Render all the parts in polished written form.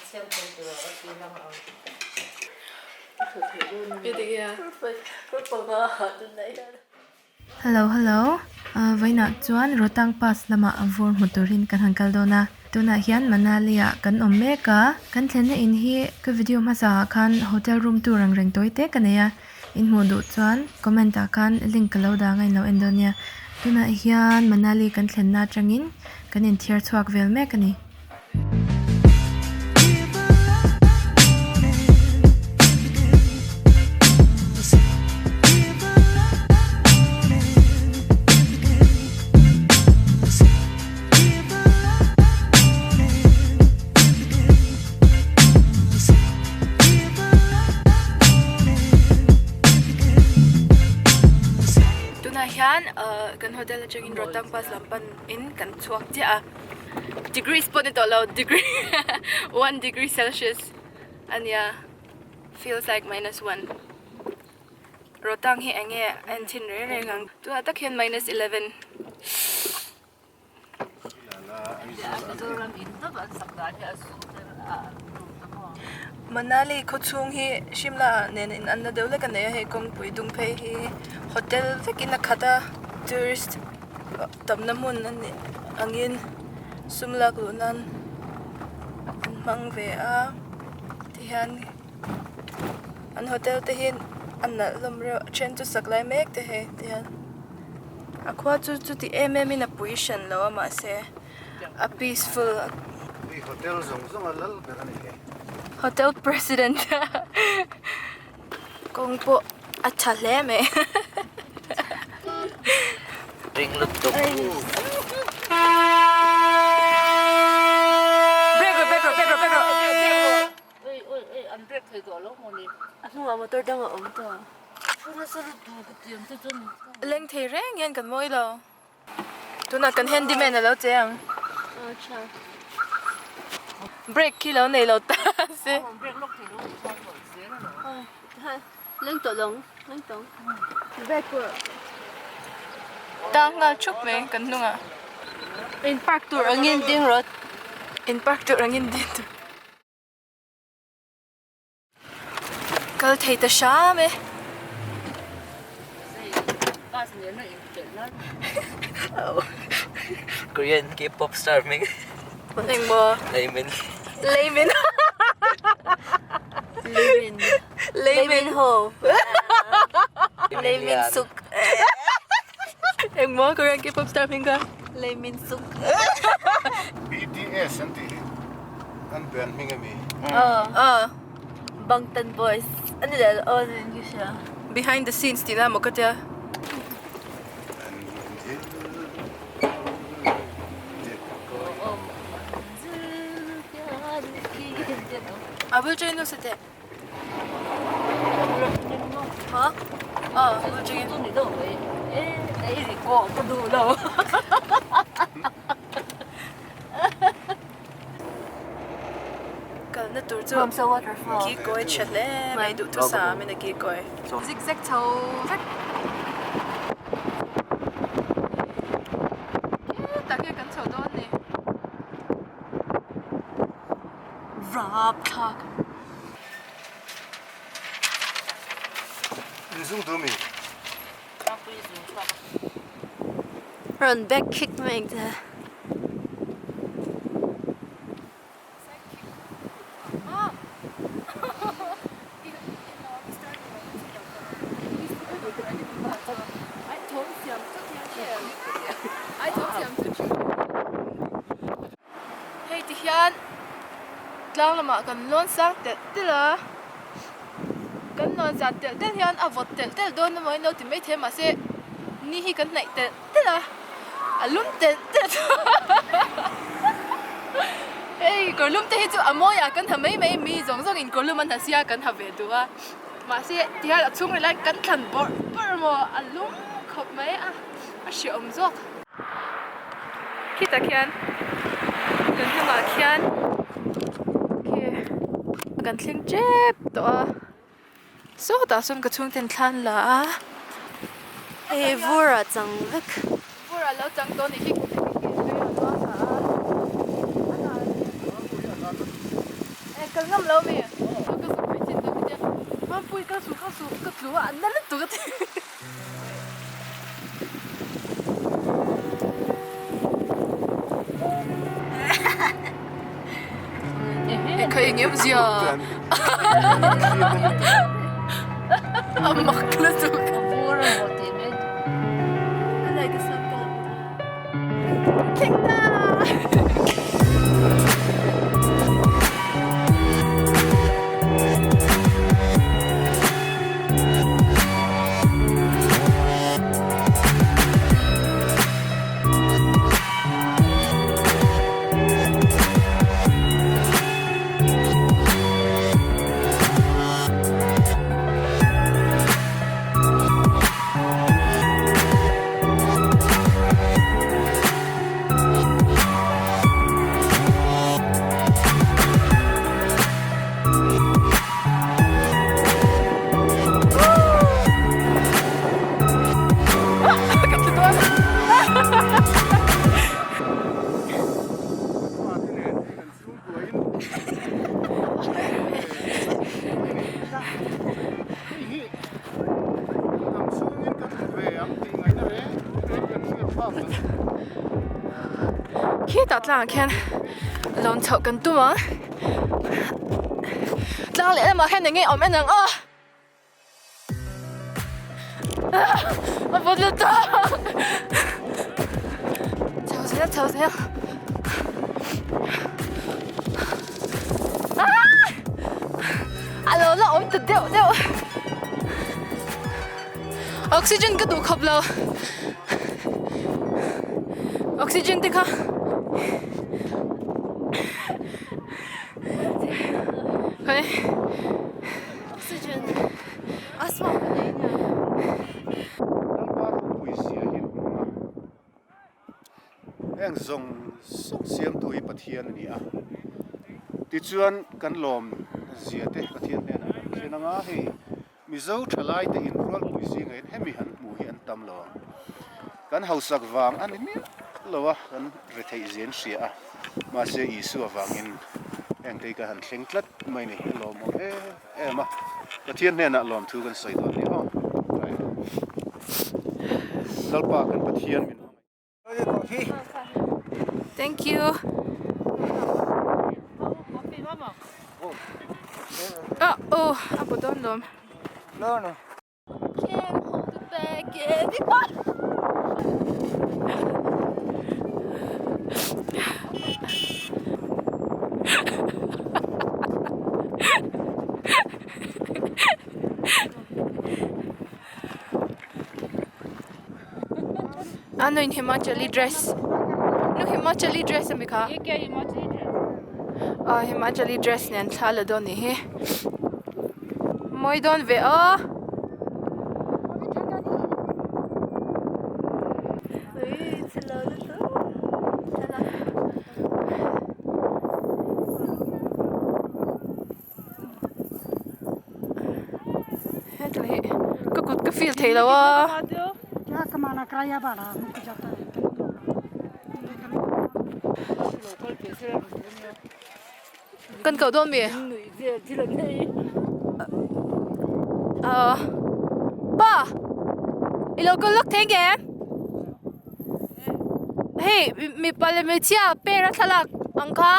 Hello hello vawiinah chuan Rohtang pass lamah vur hmu turin kan han kal dawn a tunah hian Manali ah kan awm mek a kan thlenna in hi ka video hmasa ah khan hotel room tour ang reng tawi te ka nei a in hmuh duh chuan comment ah khan link ka lo dang a in lo en dawn nia tunah hian Manali kan thlenna atangin kan inthiar chhuak vel mek a ni. Tunah hian kan hotel atangin Rohtang pass lam panin kan chhuak chiah a. Degrees pawh ni tawh lo degree one degree celsius a nia feels like minus one Rohtang hi eng nge a en chhin reng reng ang tunah tak hian minus 11. Manali khawchhung hi Shimla ah nen in an la deuh lek a nei a hei kawngpui dung phei hi hotel vekin a khat a tourist tamna hmun a nih angin sum lak luh nan an hmang ve a tihian an hotel te hi a nalh hlawm reuh a then chu sak lai mek te hei tihian a khua chu chuti em em in a pui hran lo a mahse a peaceful hotel zawng zawng a lal ber a ni hei hotel president kawng pawh a tha hle mai Ring lutuk. Break rawh break rawh break rawh break rawh. Oi oi oi an break thei tawh lo maw ni. A hnungah motor dang a awm tawh. Thu nasa lutuk ka tiang te chuan. Leng thei reng hian kan mawi lo. Tunah kan handyman a lo che ang. Break khi lo nei lo ta se. Leng tawh lawng, leng tawng. Break pawh. Tang nghal thup mai kan hnungah. In park tur angin ding rawt. In park tur angin ding tur. Kal thei ta hram e. Korean K-pop star hming. Engmaw? Layman. Layman. Layman. Layman ho. Layman suk. Engmaw Korean K-pop star hming kha? Layman suk. BTS an tih hi an band hming ami? Aw. Bangtan Boys a ni leh aw niin ka hria. Behind the scenes tih na maw ka tia. A bul chei nu se teh. Hả? Ờ, bul chei. Kalna tur chu ki kawi tha hle mai duhthusam in a ki kawi. Zig zag chho vek. Hetah hian kan chho dawn ni. Rapthlak. Inzung duh mi? Rawn back kick mai ang che. Hei ti hian tlang lamah kan lawn sang telh telh a kan lawn zan telh telh hian a vawt telh telh dawn emaw in lo ti maithei a mahse ni hi kan hnaih telh telh a a lum telh telh hei kawr lum te hi chu a mawi ah kan ha mai mai mi zawng zawng in kawr lum an ha sia kan ha ve duh a mahse ti hian a chhung rih lai kan thlan bawrh bawrh emaw a lum khawp mai a a hreawm zawk. Khitah khian kan hnungah khian khi kan thleng tep tawh a sawtah sawn ka chhungten thla an la a. Hei vur ah chang vek. Vur ah lo chang tawh a nih khi kal ngam lo mi ka zu pui chin ka tia Mampui ka su ka su ka tlu a an na lutuk a ti. Kha eng em zia a mak lutuk. A bur a maw tih mai tur. Thleng ta! Khitah tlangah khian lawn chhoh kan tum ang tlang leh lamah khian eng nge awm en ang aw a vawt lutuk chho zel chho zel a lo la awm ta deuh deuh oxygen ka duh khawp lo oxygen te kha Hei oxygen asthma ka nei nia. Lalpa ropui zia hi an hmu a. Heng zawng zawng siamtu hi Pathian a ni a. Tichuan kan lawm zia te Pathian hnenah kan thlen ang a, hei Mizo thalai te inrualpui zingah hian hemi han hmuh hi an tam lo ang. Kan hausak vang a ni miah lo a, kan retheih zia an hria a, mahse Isua vangin heng te hi ka han thleng tlat mai ni, a lawmawm em em a, Pathian hnenah lawmthu kan sawi dawn ni aw. Lalpa kan Pathian min hmangaih. Thank you. Ah oh, a bu dawn lawm. No no. Can't hold it back anymore. Ano in Himachali dress. Nu Himachali dress ami kha. Ye kya Himachali dress? Ah Himachali dress nen thla la dawn ni hi. Mawi dawn ve aw. Hetlai hi ka kut ka feel thei lo a. Kan koh dawn mi? Ahh pa i lo kal lawk thei nge? Hei mipa leh hmeichhia pair a thlalak ang kha.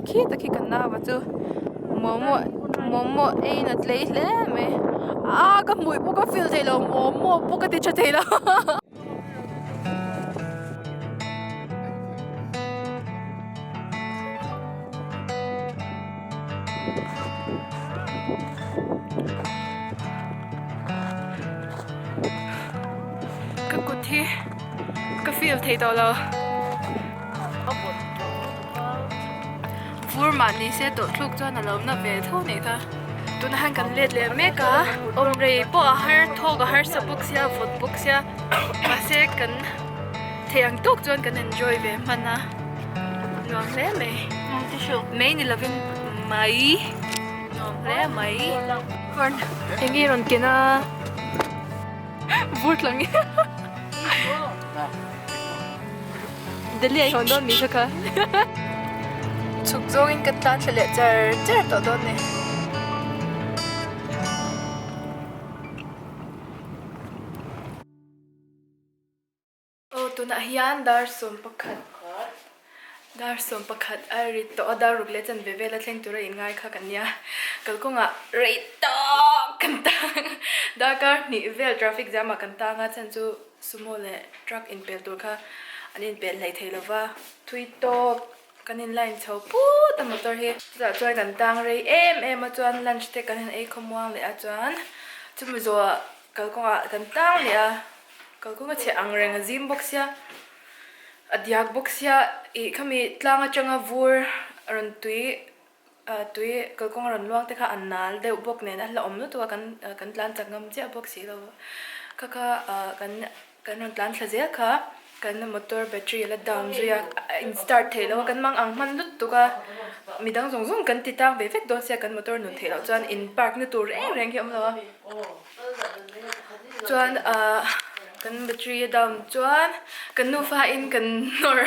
Khi tak hi kan nau a chu momo momo ei in a tlei hle mai a ka hmui pawh ka feel thei lo momo pawh ka ti tha thei lo. Ka kut hi ka feel thei tawh lo. Vur mah ni se tawh thluk chuan a lo na ve tho nih kha. Tunah hian kan let leh mek a, awm rei pawh a har thawk a harsa bawk sia vawt bawk sia mahse kan thei ang tawk chuan kan enjoy ve hman a nuam hle mai. Mai ni lovin. mai. Nuam hle mai. Eng nge rawn ken a? Vur tla nge? Delhi ah i hawn dawn mi kha kha. Chhuk zawngin ka tlan thla leh char char tawh dawn ni. Aw tunah hian dar 11 dar 11 a ri tawh a dar ruk leh chanve vel a thleng tura inngai kha kan nia kalkawngah rei tawk kan tang darkar hnih vel traffic jam ah kan tang a chhan chu sumo leh truck inpel tur kha an inpel hlei thei lova thui tawk kan in line chho put a motor hi chutah chuan kan tang rei em em a chuan lunch te kan han ei khawmuang leh a chuan chumi zawhah kalkawngah kan tang leh a. Kalkawng a chhe ang reng a zim bawk sia a diak bawk sia ih khami tlang atanga vur a rawn tui ah tui kalkawng a rawn luang te kha a nal deuh bawk nen a hlauhawm lutuk a kan kan tlan chak ngam chiah bawk si lo kha kha ah kan kan rawn tlan thla zel kha kan motor battery a la down zui a a in start theih loh a kan mang ang hman lutuk a midang zawng zawng kan ti tang ve vek dawn sia kan motor nun theih loh chuan in park na tur reng reng hi a awm lo a. Chuan ahh kan battery a down chuan kan nufa in kan nawr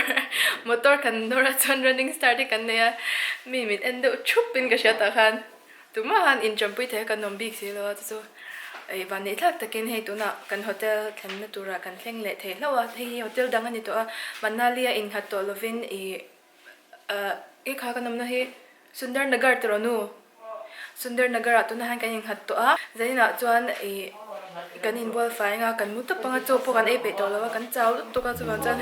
motor kan nawr a chuan running start hi kan nei a mi min en deuh thup in ka hria tah khan tumah han inṭampui thei a kan awm bik si lo a chu chu ih vanneih thlak takin hei tunah kan hotel thlenna turah kan thleng leh thei hlauh a hei hi hotel dang a ni tawh a Manali a innghat tawh lovin ih ahh i kha kan awmna hi Sundar Nagar tawh nu Sundar Nagar ah tunah hian kan innghat tawh a zaninah chuan ih kan inbual fai anga kan mu tawp anga chaw pawh kan ei peih tawh lo a kan chau lutuk a chuvang chuan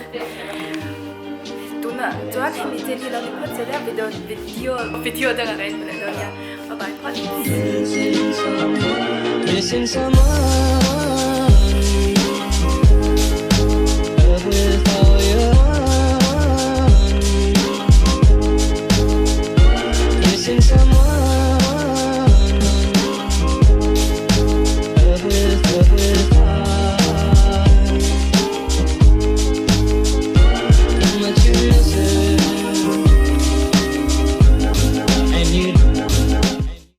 tunah chuan hemi chen hi lo ni phawt zel a video video video dangah kan inhmu leh dawn nia bye bye phawt.